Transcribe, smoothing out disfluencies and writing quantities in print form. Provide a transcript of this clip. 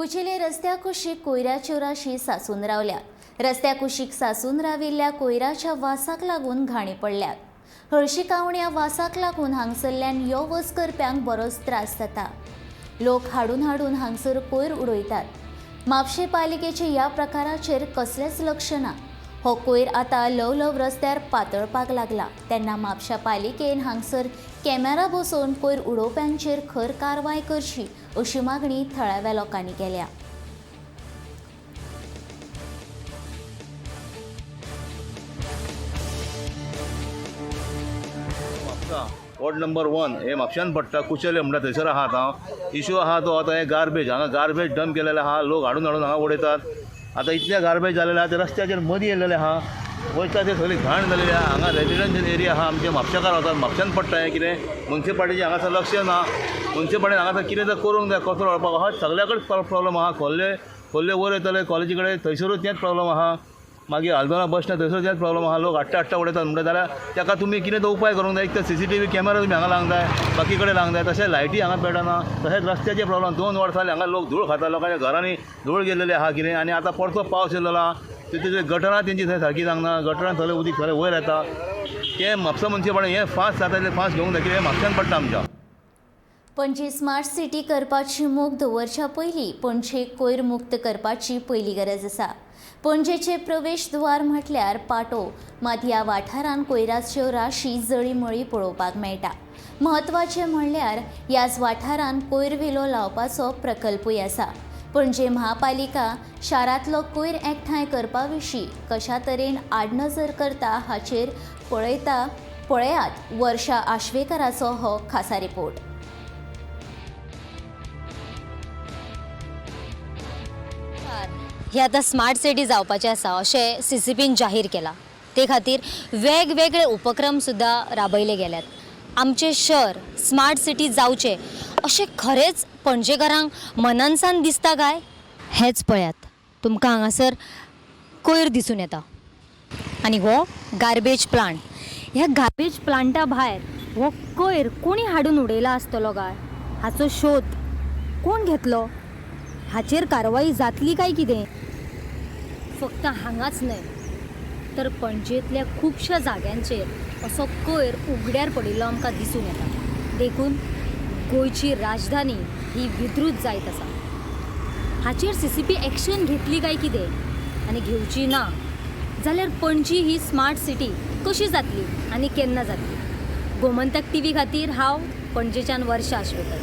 कुचेले रस्त्या कुशीक कोयराच्यो राशी सासून रावल्यात. रस्त्या कुशीक सासून राविल्ल्या कोयराच्या वासाक लागून घाणी पडल्यात. हळशिकावण्या वासाक लागून हांगसरल्यान यो वच करप्यांक बरोच त्रास जाता. लोक हाडून हाडून हांगसर कोयर उडयतात. म्हापशें पालिकेचे ह्या प्रकाराचेर कसलेंच लक्ष ना. हो कोयर आतां ल्हव ल्हव रस्त्यार पातळपाक लागला. तेन्ना म्हापशा पालिकेन हांगसर कॅमेरा बसोवन कोयर उडोवप्यांचेर खर कारवाय करची अशी मागणी थळाव्या लोकांनी केल्या. म्हापसा वॉर्ड नंबर 1 हे म्हापश्यान पडटा. कुचेले म्हणटा थंयसर आहा. आतां इशू आहा तो आतां हे गार्बेज हांगा गार्बेज डंप केलेले आहा. लोक हाडून हाडून हांगा उडयतात. आतां इतले गार्बेज जालेले आहा ते रस्त्याचेर मदीं येयलेले आहा. वयता ते सगळी घाण जालेली आहा. हांगा रेजिडेन्शियल एरिया आहा. आमचे म्हापशेकार वतात, म्हापश्यान पडटा हें कितें. मुन्सिपालिटीचें हांगासर लक्ष ना. मुन्सिपालिटीन हांगासर कितें तर करूंक जाय. कचरो व्हरपाक आहा सगल्या कडेन प्रॉब्लम आहा. खोर्ले खोर्ले वयर वयतले कॉलेजी कडेन थंयसरूच तेंच प्रॉब्लम आहा. मागीर आल्दोना बस स्टँड थंयसर तेंच प्रॉब्लम आहा. लोक हाडटा हाडटा उडयतात. म्हणटा जाल्यार ताका तुमी कितें तो उपाय करूंक जाय. एक तर CCTV camera तुमी हांगा लावंक जाय, बाकी कडेन लावंक जाय. तशें लायटी हांगा पेटना. तशेंच रस्त्याचे प्रॉब्लम. 2 वर्सां जालीं हांगा लोक धूळ खाता. लोकांच्या घरांनी धूळ गेल्लेली आहा कितें. आनी आतां परतो पावस येयलेलो आहा. तितून गटरां तेंची थंय सारकी जावंक ना. गटरां सगळें उदीक सगळें वयर येता. तें म्हापसा मुन्सिपालिटी हें फास्ट जाता तितलें फास्ट घेवंक जाय. कितें म्हापश्यान पडटा आमच्या. पणजी स्मार्ट सिटी करपाची मोख दवरच्या पयलीं पणजे कोयर मुक्त करपाची पयली गरज आसा. पणजेचे प्रवेश द्वार म्हटल्यार पाटो, मात ह्या वाठारांत कोयराच्यो राशी जळीमळी पळोवपाक मेळटा. म्हत्वाचें म्हणल्यार ह्याच वाठारांत कोयर विलो लावपाचो प्रकल्पूय आसा. पणजे म्हापालिका शारांतलो कोयर एकठांय करपा विशीं कशा तरेन आडनजर करता हाचेर पळयात वर्षा आश्वेकराचो हो खासा रिपोर्ट. हे आतां स्मार्ट सिटी जावपाचें आसा अशें CCPन जाहीर केलां. ते खातीर वेगवेगळे उपक्रम सुद्दां राबयले गेल्यात. आमचें शहर स्मार्ट सिटी जावचें अशें खरेंच पणजेकारांक मनानसान दिसता काय? हेंच पळयात, तुमकां हांगासर कोयर दिसून येता आनी हो गार्बेज प्लांट. ह्या गार्बेज प्लांटा भायर हो कोयर कोणी हाडून उडयला आसतलो काय? हाचो शोध कोण घेतलो? हाचेर कारवाई जातली काय कितें? फक्त हांगाच न्हय तर पणजेंतल्या खुबश्या जाग्यांचेर असो कोयर उगड्यार पडिल्लो आमकां दिसून येता. देखून गोंयची राजधानी ही विद्रूत जायत आसा. हाचेर CCP action घेतली काय कितें? आनी घेवची ना जाल्यार पणजी ही स्मार्ट सिटी कशी जातली आनी केन्ना जातली? गोमंतक TV खातीर हांव पणजेच्यान वर्षा आश्वेकर.